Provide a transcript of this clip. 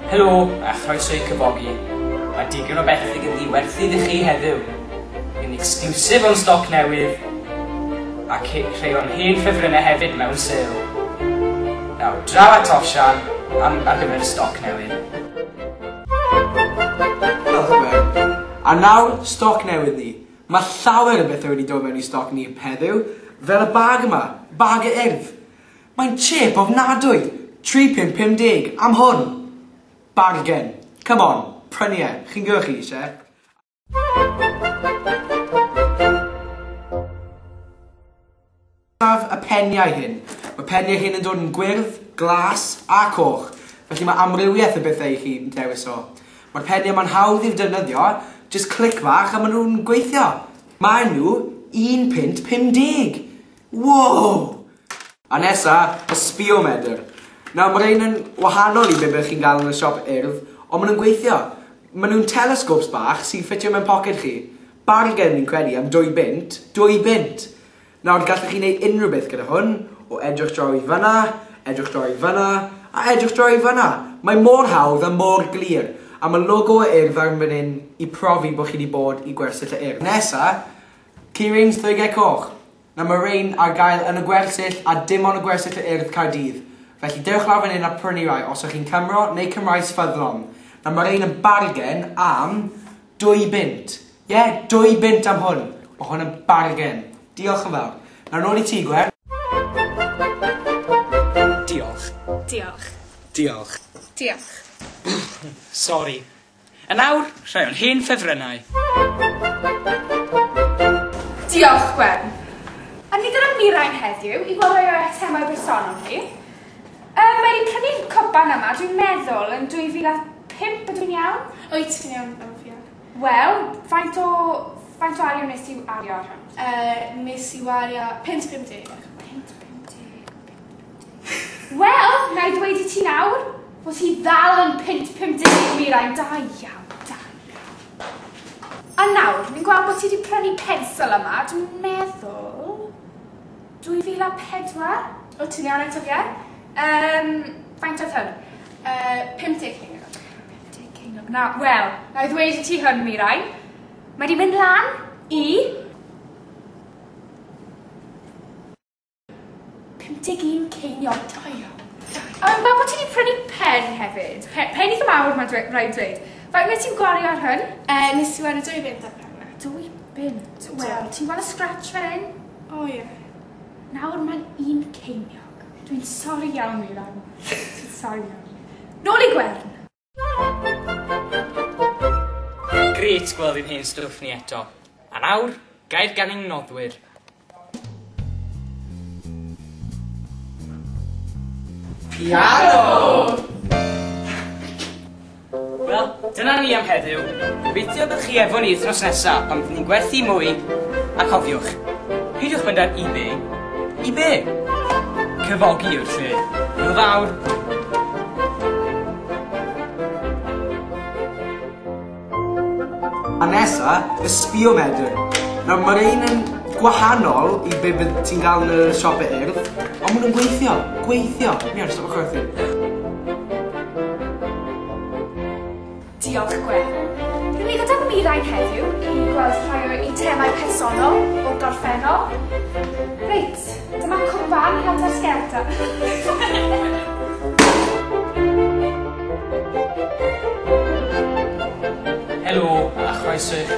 Helo, a chroeso i Cyfogi. Mae digon o bethau gen i werthu iddi chi heddiw. Yn exclusive o'n stoc newydd, a rhai o'n hen ffefrynnau hefyd mewn sale. Nawr, draw at Osian am ar gyfer y stoc newydd. Diolch, Gwen. A nawr, stoc newydd ni. Mae llawer o bethau wedi dod mewn i stoc ni heddiw, fel y bag yma, bag y Urdd. Mae'n cheap ofnadwy, 3.50 am hwn. Bargain. Come on, prynu e. Chi'n gwybod chi eisiau. Y peniau hyn. Mae peniau hyn yn dod yn gwyrdd, glas a coch. Felly mae amrywiaeth o bethau i chi dewis o. Mae'r peniau yma'n hawdd i'w defnyddio, just clic fach a maen nhw'n gweithio. Maen nhw 1.50. Wow! A nesa, y sbiomedr. Nawr, mae rhain yn wahanol i be byddwch chi'n gael yn y siop Urdd, ond maen nhw'n gweithio. Maen nhw'n telescopes bach sy'n ffitio mewn poced chi. Bargain ni'n credu am 2 bunt. 2 bunt! Nawr, gallwch chi wneud unrhyw beth gyda hwn, o edrych draw i fyna, edrych draw i fyna, a edrych draw i fyna. Mae mor hawdd a mor glir, a mae logo y Urdd ar fan hyn i profi bod chi wedi bod i gwersyll y Urdd. Nesa, keyrings llygau coch. Nawr mae rhain ar gael yn y gwersyll a dim ond y gwersyll y Urdd Caerdydd. Felly dewch lawr fan hyn a prynu rai os ydych chi'n Cymro neu Cymraes ffyddlon. Nawr mae rhain yn bargain am 2 bunt. Ie, yeah, 2 bunt am hwn. Mae hwn yn bargain. Diolch yn fawr. Nawr nôl i ti, Gwen. Diolch. Diolch. Diolch. Diolch. Sori. A nawr, rhai o'n hen ffefrynnau. Diolch, Gwen. A ni gyda Mirain heddiw i gweld rai o'r eitemau bersonol ni. Mae wedi prynu'r cwpan yma, dwi'n meddwl, yn 2005, ydw i'n iawn? Wyt, ti'n iawn, Alfia. Wel, faint o arian nes i wario ar hwn? Nes i wario 5.50. 5.50. Wel, na i ddweud i ti nawr, bod ti ddal yn 5.50, Mirain. Da iawn, da iawn. A nawr, ni'n gweld bod ti wedi prynu pensel yma, dwi'n meddwl 2004? O, ti'n iawn eto, ie? Faint oedd hwn? 50 ceiniog. 50 ceiniog. Na, wel, na i ddweud i ti hwn, Mirain. Mae di mynd lan i 51 ceiniog. Da iawn. A mae'n gweld bod ti wedi prynu pen hefyd. Pen eitha mawr, mae'n rhaid dweud. Faint nes ti'n gwario ar hwn? Nes i wario 2 bunt ar pen yna. 2 bunt? Wel, ti'n gweld y scratch fan hyn? O, ie. Nawr mae'n 1 ceiniog. Dwi'n sori iawn, Mirain. Dwi'n sori iawn. Nôl i Gwern. Grêt gweld ein hen stwff ni eto. A nawr, gair gan ein noddwyr. Piano! Wel, dyna ni am heddiw. Gobeithio byddwch chi efo ni wythnos nesaf pan fyddwn ni'n gwerthu mwy. A cofiwch, peidiwch mynd ar eBay. I be? Cyfogi yw'r lle. Hwyl fawr! A nesa, y sbiomedr. Nawr, mae rhain yn gwahanol i be bydd ti'n gael yn y siop y Urdd, ond maen nhw'n gweithio, gweithio. Mian, stop chwerthin. Diolch, Gwen. Rydyn ni gyda Mirain heddiw i gweld rhai o eitemau personol o'r gorffennol. Reit, dyma cwpan Helter Skelter. Helo, a chroeso i'ch